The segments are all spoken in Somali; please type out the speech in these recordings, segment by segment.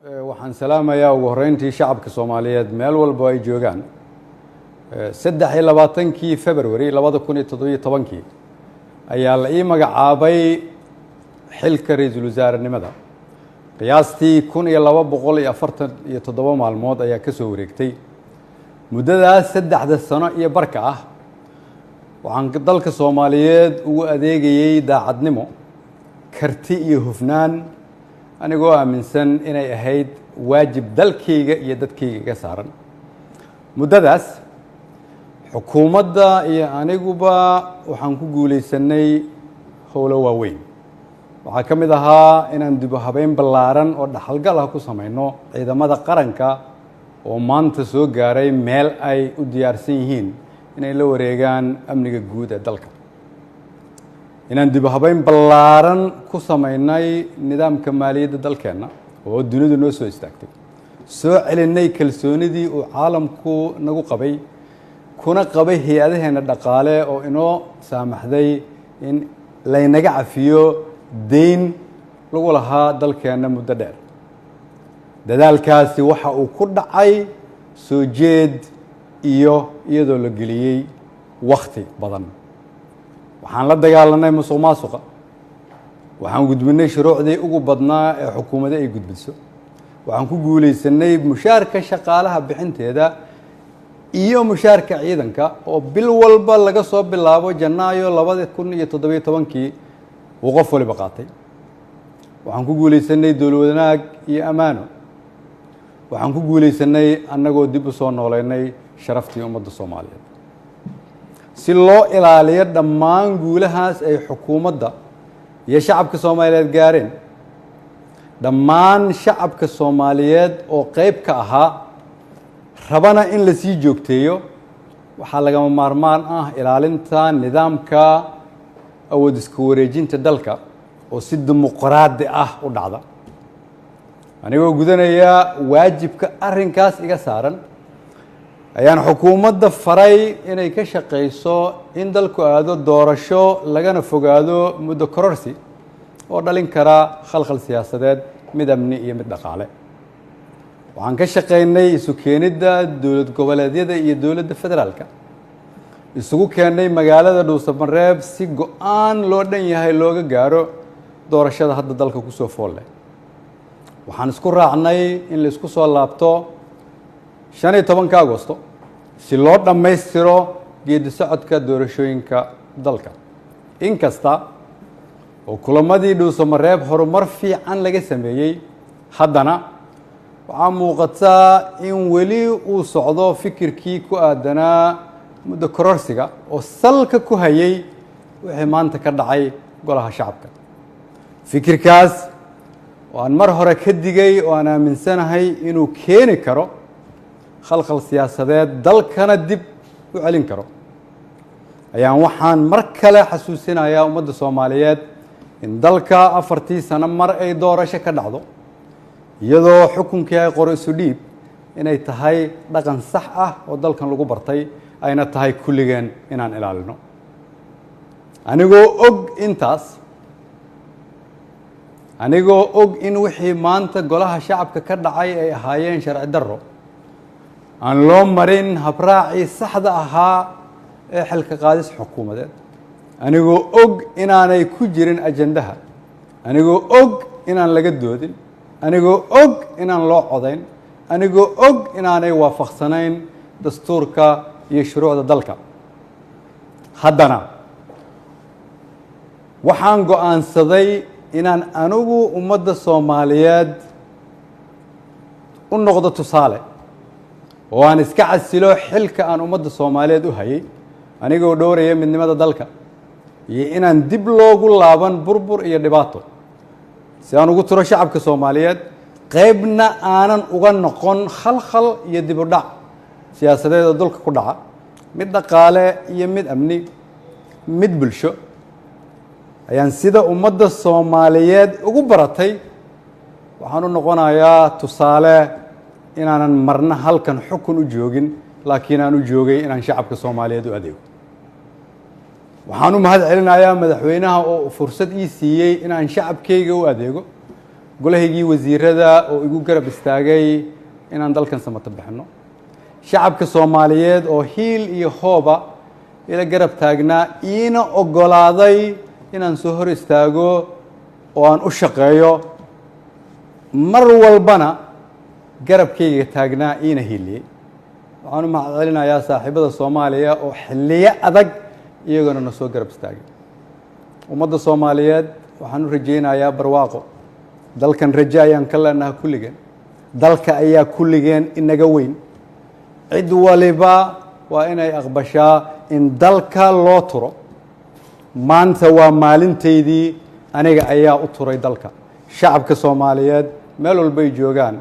Waxaan salaamayaa ugu horreyntii shacabka Soomaaliyeed meel walbo ay joogaan. 23-kii February 2017-kii ayaa la ii magacaabay xilka ra-iisul wasaarenimada. Qiyaastii 1247 maalmood ayaa ka soo wareegtay. Muddadaas 3da sano iyo barka ah waxaan dalka Soomaaliyeed ugu adeegayey daacadnimo, karti iyo hufnaan, anigoo aaminsan inay ahayd waajib dalkayga iyo dadkayga iga saaran. Muddadaas xukuumadda iyo aniguba waxaan ku guulaysanay howlo waaweyn. Waxaa ka mid ahaa inaan dib u habeyn ballaaran oo dhaxalgal ah ku samayno ciidamada qaranka, oo maanta soo gaaray meel ay u diyaarsan yihiin inay la wareegaan amniga guud ee dalka. Inaan dib u habeyn ballaaran ku samaynay nidaamka maaliyadda dalkeenna oo dunidu noo soo istaagtay, soo celinay kalsoonidii uu caalamku nagu qabay kuna qabay hay-adaheenna dhaqaale, oo inoo saamaxday in laynaga cafiyo deyn lagu lahaa dalkeenna muddo dheer. Dadaalkaasi waxa uu ku dhacay soo jeed iyo iyadoo la geliyey wakhti badan. Waxaan la dagaalanay musuq maasuqa. Waxaan gudbinay shuruucdii ugu badnaa ee xukuumadda ay gudbiso. Waxaan ku guulaysanay mushaarka shaqaalaha bixinteeda iyo mushaarka ciidanka, oo bil walba laga soo bilaabo Janaayo 2017-kii uu qof waliba qaatay. Waxaan ku guulaysanay dowlad wanaag iyo ammaano. Waxaan ku guulaysanay annagoo dib u soo nooleynay sharaftii ummadda Soomaaliyeed. Si loo ilaaliyo dhammaan guulahaas ay xukuumadda iyo shacabka Soomaaliyeed gaareen, dhammaan shacabka Soomaaliyeed oo qeyb ka ahaa rabana in la sii joogteeyo, waxaa lagama maarmaan ah ilaalinta nidaamka awood iska wareejinta dalka oo si dimuqraadi ah u dhacda. Anigoo gudanaya waajibka arrinkaas iga saaran ayaan xukuumadda faray inay ka shaqayso in dalku aado doorasho, lagana fogaado muddo kororsi oo dhalin kara khalkhal siyaasadeed, mid amni iyo mid dhaqaale. Waxaan ka shaqaynay isu keenidda dowlad goboleedyada iyo dowladda federaalka, isugu keennay magaalada Dhuusamareeb si go-aan loo dhan yahay looga gaaro doorashada hadda dalka kusoo fool leh. Waxaan isku raacnay in la isku soo laabto 15-ka Agosto si loo dhammaystiro geedi socodka doorashooyinka dalka. Inkasta oo kulamadii Dhuusamareeb horumar fiican laga sameeyey, haddana waxaa muuqataa in weli uu socdo fikirkii ku aadanaa muddo kororsiga oo salka ku hayay wixii maanta ka dhacay golaha shacabka. Fikirkaas oo aan mar hore ka digay oo aan aaminsanahay inuu keeni karo khalkhal siyaasadeed, dalkana dib u celin karo, ayaan waxaan mar kale xasuusinayaa ummadda Soomaaliyeed in dalka 4-tii sano mar ay doorasho ka dhacdo, iyadoo xukunkii ay qoro isu dhiib inay tahay dhaqan sax ah oo dalkan lagu bartay, ayna tahay kulligeen inaan ilaalino. Anigoo og intaas, anigoo og in wixii maanta golaha shacabka ka dhacay ay ahaayeen sharci darro aan loo marin habraacii saxda ahaa ee xilka qaadis xukuumadeed, anigoo og inaanay ku jirin ajandaha, anigoo og inaan laga doodin, anigoo og inaan loo codayn, anigoo og inaanay waafaqsanayn dastuurka iyo shuruucda dalka, haddana waxaan go'aansaday inaan anigu ummadda Soomaaliyeed u noqdo tusaale oo aan iska casilo xilka aan ummadda Soomaaliyeed u hayay, anigoo dhowraya midnimada dalka iyo inaan dib loogu laaban burbur iyo dhibaato, si aan ugu turo shacabka Soomaaliyeed, qaybna aanan uga noqon khalkhal iyo dib u dhac siyaasadeed oo dalka ku dhaca, mid dhaqaale iyo mid amni, mid bulsho, ayaan sida ummadda Soomaaliyeed ugu baratay waxaan u noqonayaa tusaale inaanan marna halkan xukun u joogin, laakiin aan u joogay inaan shacabka Soomaaliyeed u adeego. Waxaan u mahad celinayaa madaxweynaha oo fursad ii siiyey inaan shacabkayga u adeego. Golahaygii wasiirada oo igu garab istaagay inaan dalkan samato bixinno, shacabka Soomaaliyeed oo hiil iyo hooba ila garab taagnaa, iina oggolaaday inaan soo hor istaago oo aan u shaqeeyo, mar walbana garabkayga taagnaa, iina hiiliyey. Waxaan u mahad celinayaa saaxiibada Soomaaliya oo xilliyo adag iyagona na soo garab istaagay. Ummadda Soomaaliyeed waxaan u rajaynayaa barwaaqo. Dalkan rajo ayaan ka leenaha kulligeen. Dalka ayaa kulligeen inaga weyn. Cid waliba waa inay aqbashaa in dalka loo turo. Maanta waa maalintaydii. Aniga ayaa u turay dalka. Shacabka Soomaaliyeed meel walbay joogaan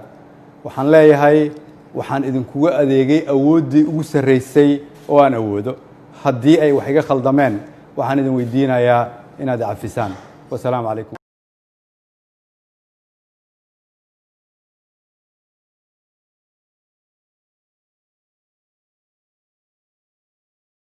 waxaan leeyahay, waxaan idinkuga adeegay awooddii ugu sarraysay oo aan awoodo. Haddii ay wax iga khaldameen, waxaan idin weydiinayaa inaad cafisaan. Wasalaamu calaykum.